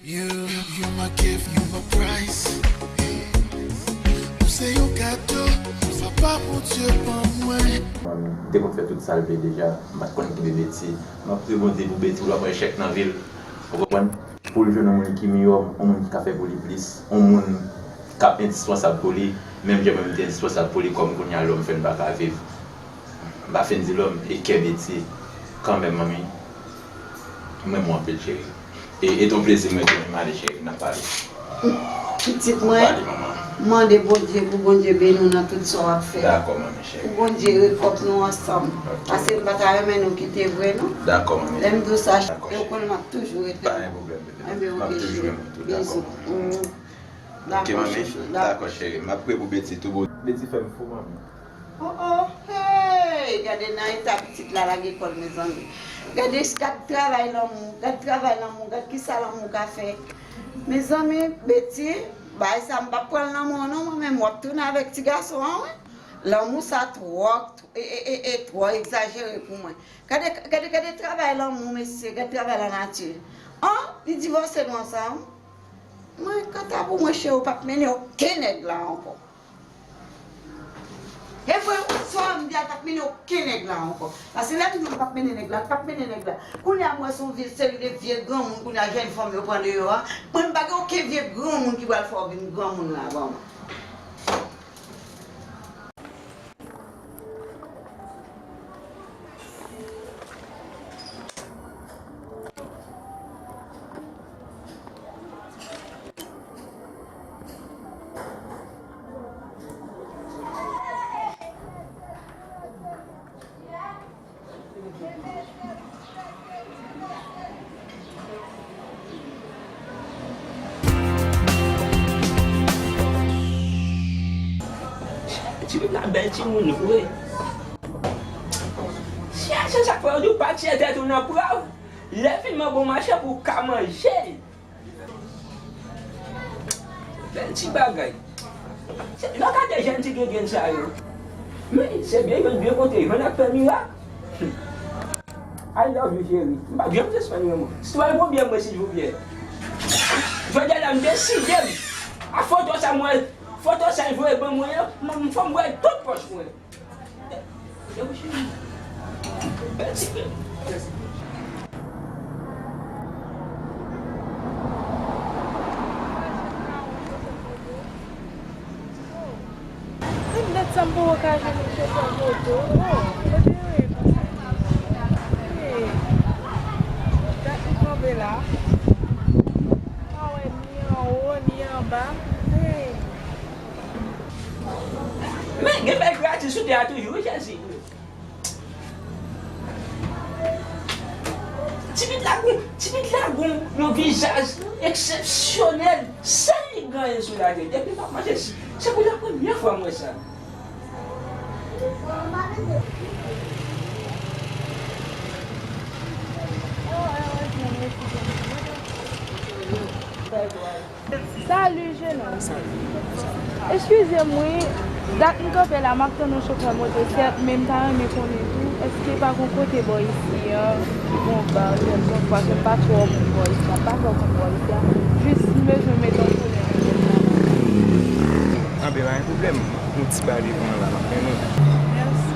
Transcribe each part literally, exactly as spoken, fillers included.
You, you my gift, you my prize. Ou se yon kado, papa Bondye ban mwen. Manmi, m te konn fè tout sa l vle deja. M pa t konn kite Betty. M ap priye Bondye pou Betty, pou l pa pran echèk nan vi l. Ou konprann? Pou l jwenn yon moun ki miyò, yon moun ki ka fè pou li plis, yon moun k ap endispansab pou li, menm jan mwen m te endispansab pou li, kòm kounye a lòm fè n pa ka viv. M pa fin di lòm, e kè Betty, kanmenm, manmi. M renmen w anpil, cheri. E, e t on plezi mwen tounen, m ale, cheri, n ap pale. Pitit mwen, mande Bondye pou Bondye beni w nan tout sa w ap fè. Dakò, manmi, cheri. Pou Bondye rekòt nou ansanm. Ok. Paske m pa ta renmen nou kite vre, non. Dakò, manmi. Lè m di w sa, cheri, ou konnen m ap toujou rete. Pa gen pwoblèm, bebe. M ap toujou renmen w tou. Dakò, manmi. Ok, manmi. Dakò, cheri. M ap priye pou Betty tou, boo. Betty fè m fou, manmi. Oh, oh, hey! Gade nan eta pitit la lage kò l, mezanmi. Gade, gad travay lanmou, gad travay lanmou, gad kisa lanmou ka fè. Mezanmi, Betty, bagay sa m p ap pran l nan men w non, mwen menm, w ap tounen avèk ti gason an, wi. Lanmou sa twò, e, e, e, e, twò egzajere pou mwen. Gade, gade, gade travay lanmou, mesye, gade travay lanati. An, li divòse nou ansanm. Mwen, kanta pou mwen, cheri, w p ap mennen okenn nèg la ankò. E vre, wi, sa w ap di a, l p ap mennen okenn nèg la ankò. Paske lè m di w li p ap mennen nèg la, li p ap mennen nèg la. Kounye a, m wè se yon vye seri de vye granmoun, kounye a, jèn fanm yo pran deyò a. Mwen, m pa gen okenn vye granmoun ki pral fè w vin granmoun la, ban mwen. Ti la bèl timoun vre. Chèche sa fè w di w pa tire tèt ou nan prav. Lè fini bon mache pou w ka manje. Bèl ti bagay. Se, lò gade jèn ti gengèn sa yo. Men, se byen jwenn byen kote, jwenn ak fè mirak. I love you, cheri. M pa janm sispann renmen w. Sitwayen, pran byen mwen, silvouplè. Jodi a la, m deside m. A foto sa mwen, foto sa l voye ban mwen an, m, m fè m wè tout pòch mwen. Mèt sa m poko ka jwenn yon chofè moto. Oh, kote yo ye konsa? Hey, dat li kanpe la. Pa wè ni anwo, ni anba. Hey. Men, gen bèl gratis sou tè a toujou, wi, Jezi. Tibit la gon, tibit la gon yon vizaj eksepsyonèl, sèl li genyen sou latè. Depi l ap mache, se pou la premyè fwa m wè sa. Salut, jeune homme. Eskize m, wi. Dat m kanpe la, m ap tann yon chofè moto, sèt, men m ta renmen konnen tou, èske pa gon kote bò isi a, ki gon ba, kèlkonk, paske m pa twò konn bò isi a, m pa twò konn bò isi a. Jis m bezwen mete yon koulè nan tèt la. Anben, pa gen pwoblèm. Yon ti ba devan la, m ap mennen w. Mèsi.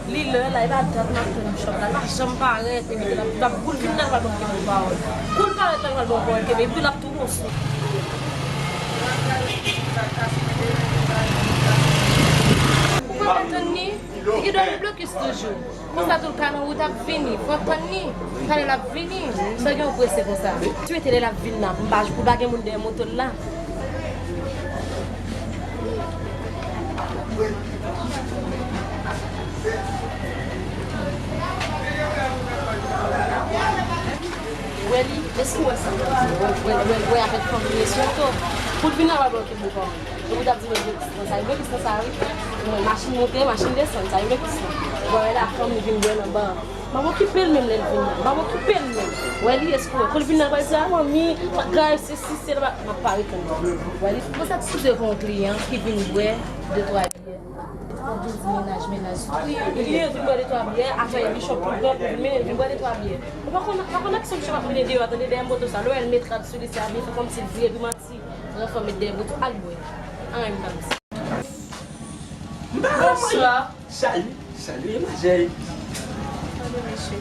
Li lè la, e pa dat m ap tann chòf la, l pa janm parèt, epi l ap, l ap boul vin nan pral ban m kenbe yon pawòl. Kou l parèt la, l pral ban m yon pawòl kenbe, epi l ap tou gon sou. Ou pa ka tann li? Li gen dwa vin blokis toujou. Konsa tou l ka nan wout ap vini. Fò w tann li. Talè l ap vini. Sa gen w prese konsa? Si w rete lè l ap vin la, m pa, pou pa gen moun dèyè moto l la. Wè li, èske w wè sa? Wè, wè, wè, wè avèk fanm li ye sou oto. Pou l vin la, w ap bloke pou kò m. Ou t ap di mwen vle kis nan sa, li vle kis nan sa wi. Mwen, machin monte, machin desann, sa li vle kis nan. Bon, wè la, fanm li vin bwè nan ba. M ap okipe l menm lè l vini. M ap okipe l menm. Wè li eskou. Kou l vin nan pral di a, manmi, pa grav, se si, se la, m ap pare tann li. Wè li. Bon, sa t sipoze pou yon kliyan ki vin bwè de twa byè. Pou di mennaj, mennaj. Li vin bwè de twa byè, afè Bichòp pou pran pou men, vin bwè de twa byè. Ou pa konn, pa konn aksyon Bichòp ap mennen deyò a, tande dèyè moto sa. Lè w wè l met rad sou li, se abye fè kòmsi l vre, epi manti. Ranfò met dèyè moto, al bwè. Anyen m pa di. M pa ka. Bonswa. Salut, salut, demwazèl. Salut, mesye.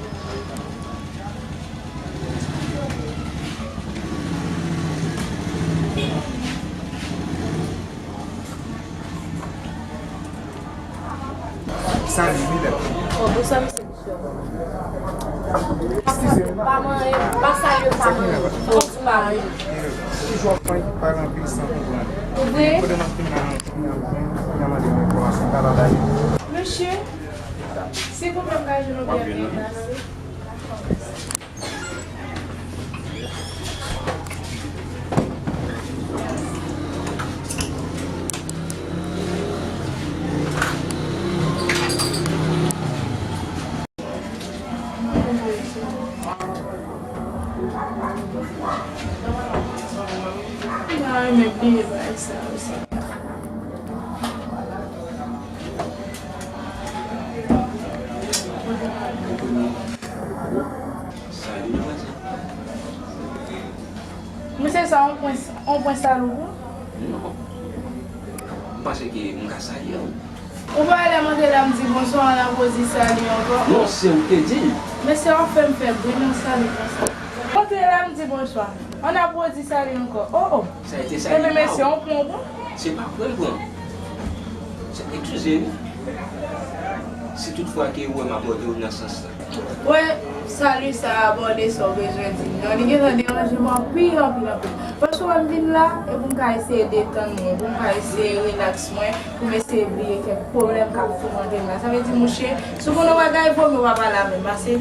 Salut, wi, lè. Oh, bonswa, mesye. Eskize m. Pa manyen, pa salye, pa manyen. Fò w di pa manyen. Toujou ap pale anpil san konprann. Ou vre? Kote m ap fin nan, nan, nan mande m enfòmasyon, m ta pa bay. Mesye, silvouplè, m ka jwenn yon byè vin glase? M ta renmen bliye bagay sa yo, sa. Mesye sa, on pwen, on pwen salou pou? Non. M panse ke m ka salye w. Ou pa wè lè m antre la, m di bonswa, an ap redi salye ankò. Non, se ou te di l. Mesye, w ap fè m fè bri nan salye konsa. M antre la, m di bonswa, an ap redi salye ankò. Oh, oh. Sa a te salye. Ebyen, mesye, on pwen, on pwen. Se pa pwen m pran. Se, eskize wi. Si toutfwa ke ou wè m abòde w nan sans la. Wè, sali sa abòde sa w bezwen di m nan. Li gentan deranje m anpil, anpil, anpil. Paske wè m vin la, e pou m ka eseye detann mwen, pou m ka eseye rilaks mwen, pou m eseye bliye kèk pwoblèm k ap toumante m la. Sa vle di, mouche, si w konn yon bagay, vòmye w pa pale avè m, pase.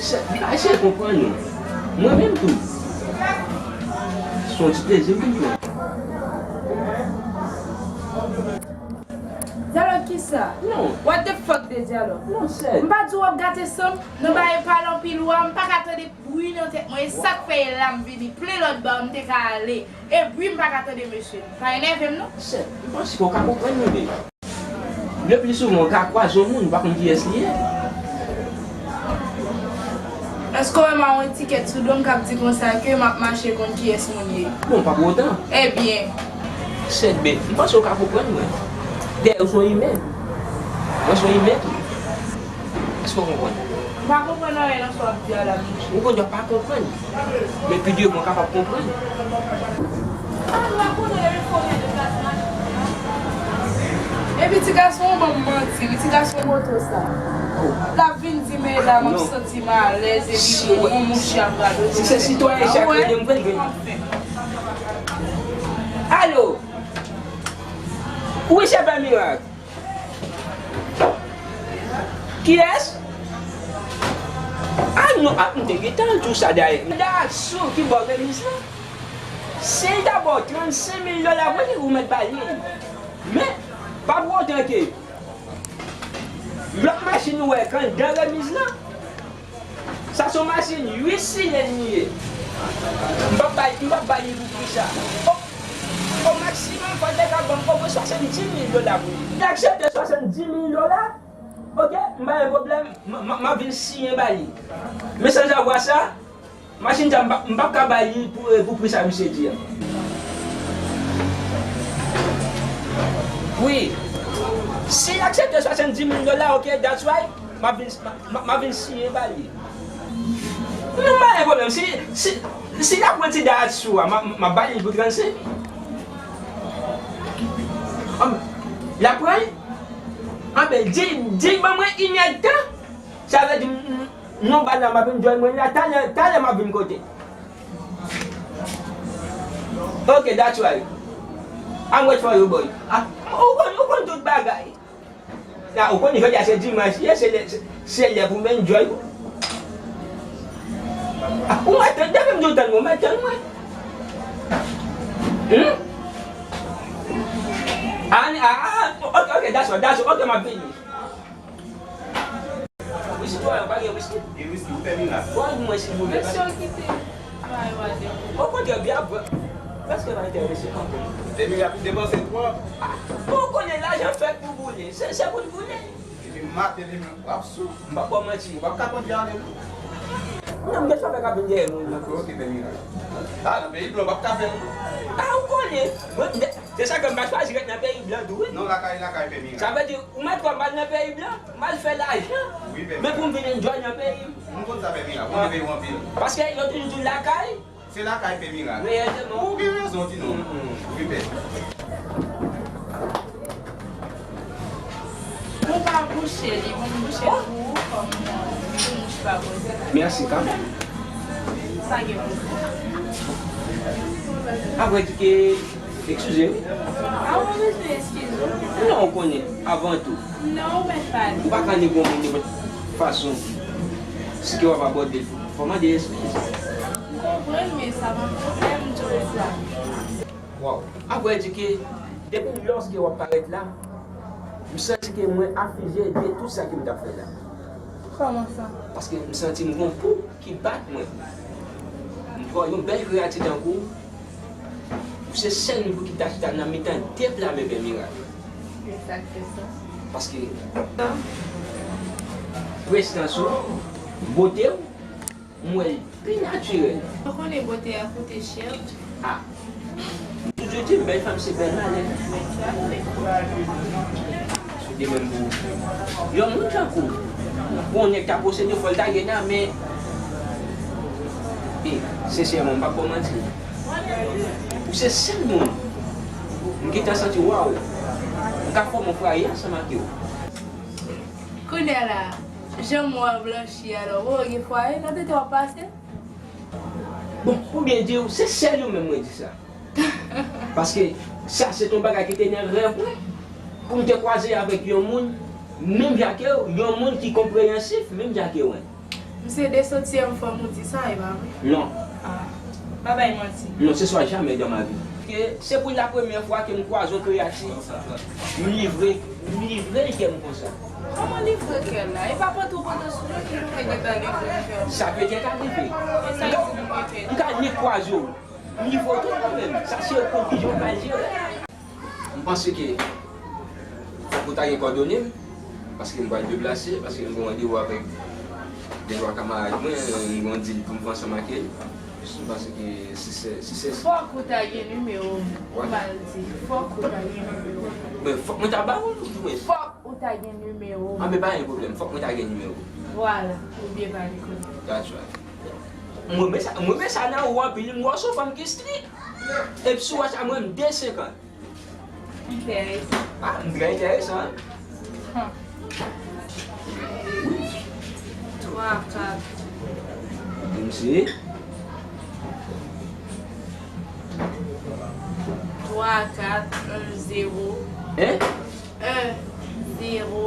Sa, eseye konprann mwen. Mwen menm tou. Se yon ti plezi m vin pran. Dyalòg kisa? Non. What the fuck de dyalòg? Non, sè. M pa di w ap gate san m, nan bagay pale anpil ou a, m pa ka tande bri nan tèt mwen. E sa k fè e la m vini. Plen lòt ba m te ka ale. E bri m pa ka tande mesye. Pa enève m non. Sè, m panse ke w ka konprann mwen byen. Le pli souvan, w ka kwaze yon moun, ou pa konn kiyès li ye. Èske w wè m a yon etikèt sou do m k ap di konsa ke m ap mache konn kiyès moun ye? Bon, pa pou otan. Ebyen. Sèt bèt, m panse w ka konprann mwen. Dayè, ou se yon imen. Mwen se yon imen tou. Èske w konprann? M pa konprann anyen nan sa w ap di a la, monchè. Ou konn w pa konprann. Men pi devan w kapab konprann. Epi ti gason an ban m manti, wi, ti gason moto sa. L ap vin di, medam, m ap santi m alèz, epi yon mouche ap radote. Si se sitwayen chak rele m vre, l vin. Alo! Wi, se Pè Mirak. Kiyès? Ah non, ah, m te gentan di w sa dayè. Dayè, sou ki bò remiz lan? Si l ta ba w trannsenk mil dola, mwen di ou mèt ba li. Men, pa pou otan ke lòt machin ou wè k anndan remiz lan, sa se yon machin uit silenn li ye. M p ap bay, m p ap bay li pou pri sa. O, o maksimòm, fò l te ka ban m omwen swasanndis mil dola pou li. Li aksepte swasanndis mil dola, oke, m pa gen pwoblèm, m, m, m ap vin siyen ba li. Men sanzavwa sa, machin sa, m p ap, m p ap ka ba li pou, pou pri sa misye di a. Wi. Si l aksepte swasanndis mil dola, oke, that's right. M ap vin, m ap, m ap vin siyen ba li. Non, pa gen pwoblèm. Si, si, si l ap pran ti dayè sou a, m ap, m ap ba li l pou trannsenk. Anben, l ap pran l? Anben, di, di l ban mwen inèdtan. Sa vle di, m, m, non, ba la, m ap enjoy mwen la. Talè, talè m ap vin kote. Ok, that's right. I'm wait for you, boy. Ah, ou konn, ou konn tout bagay. La, ou konn, jodi a se dimanch ye, se lè, se, se lè pou m enjoy. Ah, ou mèt tann, depi m di w tann mwen, ou mèt tann mwen. Hmm? Ah, ah, ah, ok, ok, that's all, that's all, ok, m ap vini. Whisky, ou pa gen whisky? Gen whisky, ou fè mirak. Bon, mwen, silvouplè. Mesye, kite bagay yo a depi. Okontrè, byen, prèske pa enterese m ankò. Fè mirak, ou depanse twòp. Ah, bon, ou konnen lajan fèt pou boule. Se, se pou l boule. Epi maten demen, w ap sou. M p ap ba w manti. Ou p ap ka kondui avè m. Non, m bezwen fè kabin dèyè moun nan. Ok, fè mirak. Ah, nan peyi blan, w p ap ka fè l. Ah, ou konnen. Mwen, se sa ke m pa chwazi ret nan peyi blan tou, wi. Non, lakay, lakay, fè mirak. Sa vle di, ou mèt kwè m al nan peyi blan, m al fè lajan. Wi, fè mirak. Men pou m vin enjoy nan peyi m. M konn sa, fè mirak. Mwen te peye w anpil. Paske yo toujou di lakay, se lakay fè mirak. Reyèlman. Ou gen rezon, Tino. Mm, mm. Wi, pè. Ou pa bouche li, bon, m bouche l pou ou, kòm, euh, pou mouch pa poze. Mèsi kanmenm. Pa gen pwoblèm. Apre di ke, eskize wi. A, ou bezwen eskize w. Non, ou konnen, avan tou. Non, ou mèt pale. Ou pa ka nèg yon moun nenpòt fason. Si ke w ap abòde l, fò w mande eskiz. M konprann, men sa pa pwoblèm, Joshua. Waw. Apre di ke, depi lòske w ap parèt la, m santi ke mwen aflije de tout sa ke m t ap fè la. Kòman sa? Paske m santi m gon pou ki bat mwen. M pran yon bèl kreyati tankou w, ou se sèl moun pou ki ta chita nan mitan de pla men fè mirak. Se sa k fè sa. Paske prezans ou, bote w, m wè l pi natirèl. Ou konnen bote a koute chè. Ah. M toujou di m, bèl fanm se bèl malè. Sou de menm pou yon moun tankou w. Pou yon nèg ta posede, fò l ta gen nan men. E, sensèman, m p ap ba w manti. Ou se sèl moun m gentan santi, waw, m ka fòme yon fwaye ansanm ak yo. Kounye a la, jan mò a blanchi a la, ou gen fwaye nan tete w ap pase? Bon, pou byen di w, se sèl ou menm mwen di sa. Paske sa se t yon bagay ki te nan rèv mwen. Pou m te kwaze avèk yon moun, menm jan ke w, yon moun ki konpreyansif, menm jan ke w. M se de sotyèm fwa m ou di sa, e pa vre? Non. Ah, pa bay manti. Non, ce sera jamais dans ma vie. Ke se pou la premyè fwa ke m kwaze yon kreyati, m livre, m livre l kè m konsa. Kòman livre kè l la? E pa pantou pantou sou nou ki nou te gentan livre kè nou. Sa petèt arive. E sa ki pou petèt? M ka ni kwaze w. M livre w tou mwen menm. Sa se konkizyon m pral tire. M panse ke fòk ou ta gen kòdone m, paske m pral deplase, paske m gen randevou avèk de twa kamarad mwen, m gen yon deal pou m fè ansanm ak yo. M panse ke si se, si se Fòk ou ta gen nimewo m, m pral di. Fòk ou ta gen nimewo m. Men fòk mwen ta ba ou l, ou di mwen. Fòk ou ta gen nimewo m. Anben, pa gen pwoblèm, fòk mwen ta gen nimewo w. Vwala, ou byen pale kounye a. That's right. M renmen sa, m renmen sa nan ou anpil, m wè w se yon fanm ki strik. Epi si w wè sa, mwen, m de senkant. Enteresan. Ah, m trè enteresan, hein? Hum. Twa, kat. Mèsi. Twa, kat, un, zéro. Hein? Un, zéro.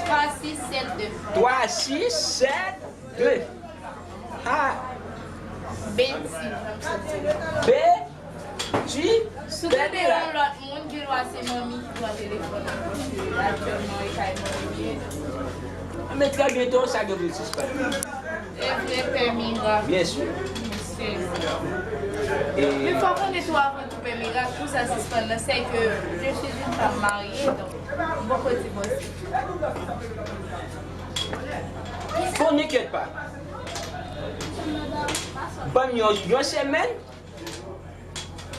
Twa, sis, sèt, de. Twa, sis, sèt, de. Ha! Beti. Beti. Si w tande yon lòt moun, gen dwa se manmi ki pran telefòn nan, paske aktyèlman e kay manmi ye. Men trè byento, sa gen pou l sispann. E vre, pè mirak. Byen si. Mesye. E men fò w konnen tou, avan tou, pè mirak, pou sa sispann nan, se ke je suis une femme mariée, donc m poko divòse. Bon, n'inquiète pas. Ban m yon, yon semèn.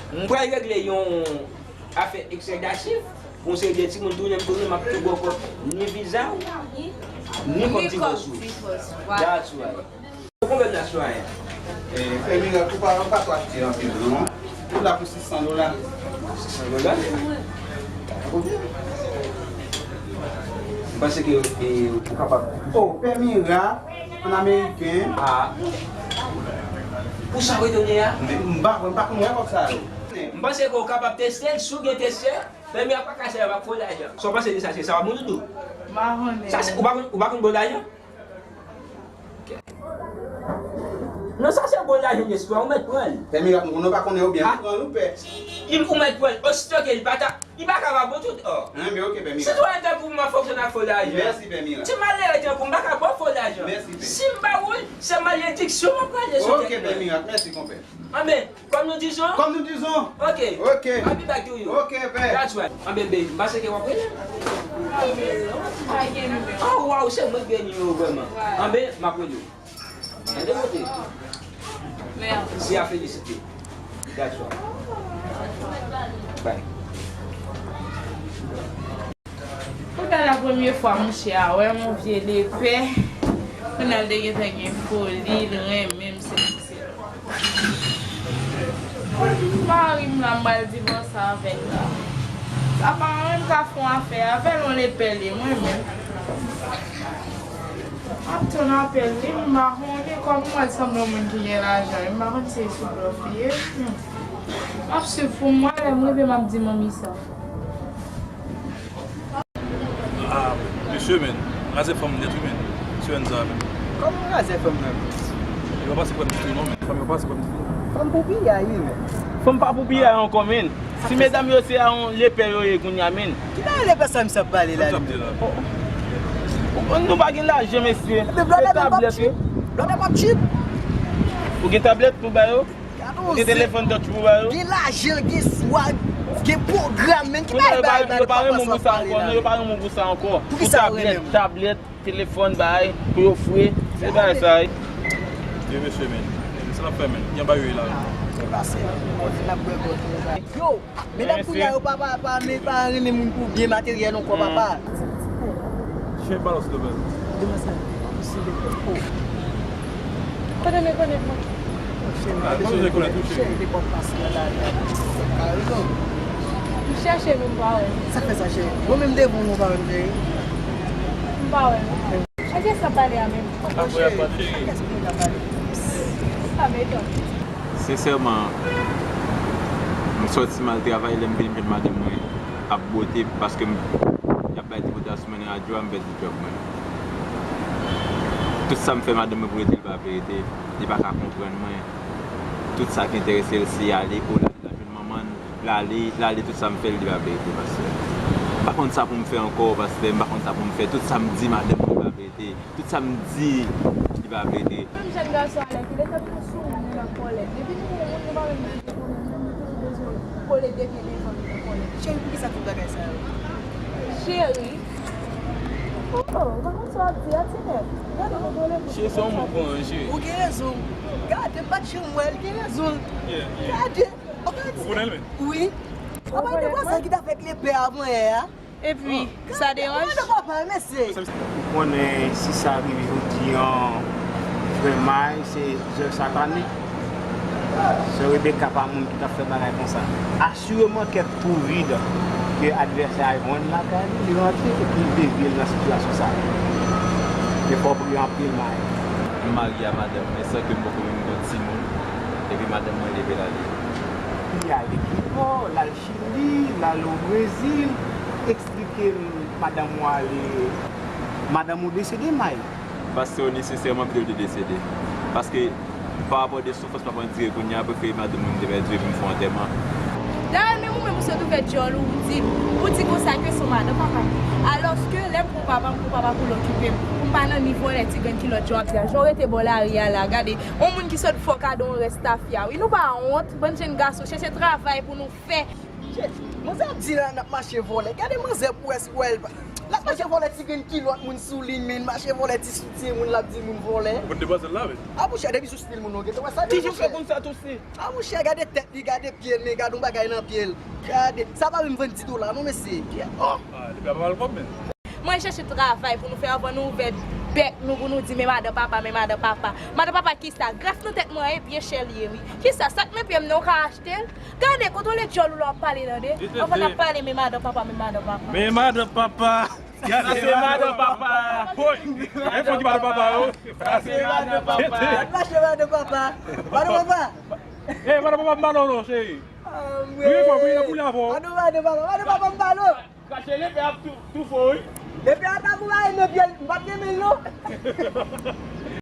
M pral regle yon afè ekstrè dachiv pou yon seri de timoun tounen m tounen, m ap tou bòkò ni viza w, ni kòb divòs ou. That's right. Konbyen la, sitwayen? Eh, fè mirak, ou pa, ou pa twò achte anpil, non. Ou la pou sis san dola. Sis san dola? Konbyen? M panse ke, eh, ou kapab. Oh, fè mirak. An ameriken. Ah. Pou sa w etone a? M pa, m pa konn wè kòb sa yo. M panse ke w kapab teste l, si w gen testè, fè mirak pa ka sèvi ak fo lajan. Sa w panse de sa, se sa w ap moun doudou? M pa konnen. Sa se, ou pa konn, ou pa konn bon lajan? Ok. Non, sa se bon lajan, mesye, ou mèt pran l. Pè Mirak, nou pa konnen ou byen, pran l ou pè. Ou mèt pran l. Osito ke li pa ta, li pa ka ba bon tout, o. Enben, oke, pè Mirak. Sitwayen tankou m ap fonksyone ak fo lajan. Mèsi, pè Mirak. Ti malere tankou m pa ka ba w fo lajan. Mèsi, pè. Si m ba ou l, se malediksyon m ap prale sou tèt mwen. Oke, pè Mirak, mèsi, konpè. Anben, comme nous disons. Comme nous disons. Oke. Oke. I'll be back to you. Oke, pè. That's right. Anben, babe, m panse ke w ap rele. Oh, wow, se mwen ki gen nimewo w vrèman. Anben, m ap rele w. Tande kote. Mèsi. Se a felisite. That's right. Bye. Pou gade la premye fwa mouche a wè m, yon vye lepè. Kounye a l te gentan gen foli, l renmen m, se li, se li. Mari m la, m pral divòse avè l la. Sa pa mwen menm ka fè yon afè avè l, yon lepè li, mwen menm. M ap tann apèl li, m pa konnen kòman m wè l sanble yon moun ki gen lajan, m pa konn si e sou blòf li ye. Hmm. M ap swiv pou m wè, lè m rive, m ap di manmi sa. Ah, mesye, men, razè fanm nèt, wi, men. Mesye, Enza, men. Kòman razè fanm nan? Yo pa pase pran ditou, non, men. Fanm yo pa pase pran ditou. Fanm pou piyay, wi, men. Fanm pa pou piyay ankò, men. Ti medam yo se a yon lepè yo ye kounye a, men. Ki bagay lepè sa misye ap pale la, li menm? Nou pa gen lajan, mesye. Se tablèt, wi. Blòdè p ap tchip. Ou gen tablèt pou ba yo? Ou gen telefòn touch pou ba yo? Gen lajan, gen swag, gen pwogram, men ki bagay, bagay, bagay, yo pa renmen w pou sa ankò, non, yo pa renmen w pou sa ankò. Pou tablèt, tablèt, telefòn, bagay, pou yo fre, se bagay sa, wi. Yo, mesye, men. Men sa n ap fè, men. Jan bagay yo ye la. Se pase, men, fin ap bwè gòj, men. Yo, medam kounye a yo pa, pa, pa, men pa renmen moun pou byen materyèl ankò, papa. Chen balans de bèl. Demen sa, misye de kòk. Kote rekonèt mwen? Chen, ah, mwen rekonèt ou, cheri. Chen de kòk pase nan lari a. Ka rezon. M chèche nou, m pa wè. Sa k fè sa, cheri? Mwen menm devan ou, m pa wè m, cheri. M pa wè. Èske sa pale a menm? Apre, apre, cheri. Kiyès pou nou ta pale? Sa m etonn. Sensèman, m sòti m al travay, lè m vin, m jwenn madanm mwen ap bwote, paske m, y ap bay ti bwote a sou mwen nan radyo a, m pèdi djòb mwen. Tout sa m fè madanm mwen pou rete, li pa vle rete, li pa ka konprann mwen. Tout sa ki enterese l, se ale, o la, l al jwenn manman l, l ale, l ale, tout sa m fè, li pa vle rete, pastè. M pa konn sa pou m fè ankò, pastè, m pa konn sa pou m fè. Tout sa m di madanm mwen, li pa vle rete. Tout sa m di, li pa vle rete. Menm jèn gason a lè ki lè fè pou sou moun nan kòlè. Depi nou wè moun nou pa menm bezwen konnen, menm nou toujou bezwen kole de pye devan nou nan kòlè. Cheri, poukisa tout bagay sa yo? Cheri. Oh, oh, pa konn sa w ap di a, ti nèg. Gade nou kole pou... Cheri, se yon moun pou anje. Ou gen rezon. Gade, m pa t janm wè l, gen rezon. Yeah, yeah. Gade. Ou konnen l menm? Wi. Ou konnen l menm? Sa ki ta fèk lepè avan yè a. Epi, sa deranj? Mwen nan papa, mesye. Ou konnen si sa rive jodi an, frè May, se zèv satanik. Sè Rebecca pa moun ki t ap fè bagay konsa. Asireman kèk twou vid ke advèsè a jwenn lakay li, li rantre epi li devye l nan sitiyasyon sa. Men fò w priye anpil, May. M marye a madanm mwen san ke m poko menm gen yon timoun, epi madanm mwen leve l ale. Li ale kibò, l al Chili, l al o Brezil, eksplike m madanm ou ale, madanm ou desede, May. Pastè, nesesèman, pito l te desede. Paske, pa rapò de soufrans m ap andire kounye a, prefere madanm mwen m te pèdi epi m fè yon antèman. Dayè, menm ou menm ou sot ouvè djòl ou, ou di, ou di konsa ke se yon madanm papa. Alòske, lè m pran papa, m pran papa pou l okipe m. Pou m pa nan nivo lè ti grenn kilòt jan w ap di a. Jan w rete bò lari a la, gade, yon moun ki sot fè w kado yon rès tafya. Wi, nou pa wont, bann jèn gason, chèche travay pou nou fè. Manzè ap di la n ap mache vòlè. Gade manzè pou wè si w wè l pa. L ap mache vòlè ti grenn kilòt moun sou li, men mache vòlè ti soutyen moun, l ap di moun vòlè. Bon, demwazèl la, wi. A mouchè, depi sou stil moun nan, w gentan wè sa. Toujou fè konn sa tou, si. A mouchè, gade tèt li, gade pye l, men gade yon bagay nan pye l. Gade, sa pa menm vann di dola, non, mesye. Oh! Ah, li pa mal kòb, men. Mwen chèche travay pou nou fè anvan nou ouvè bèk nou pou nou di, men madan papa, men madan papa. Madan papa kisa? Grèf nan tèt mwen an, e byen chè li ye, wi. Kisa? Sa k nan pye m nan, ou ka achte l? Gade, kontwole djòl ou lè w ap pale, tande. Anvan n ap pale, men madan papa, men madan papa. Men madan papa. Sa se madan papa. Woy. E fò ki madan papa, yo. Sa se madan papa. Mache madan papa. Madan papa. E, madan papa, m pa non, non, cheri. Wi, bon, wi, nan boule avè w. Madan, madan papa, madan papa, m pa non. Kache lepè ap tou, tou fò, wi. Lepè a ta pou bay nan pye l, m pa t renmen l, non.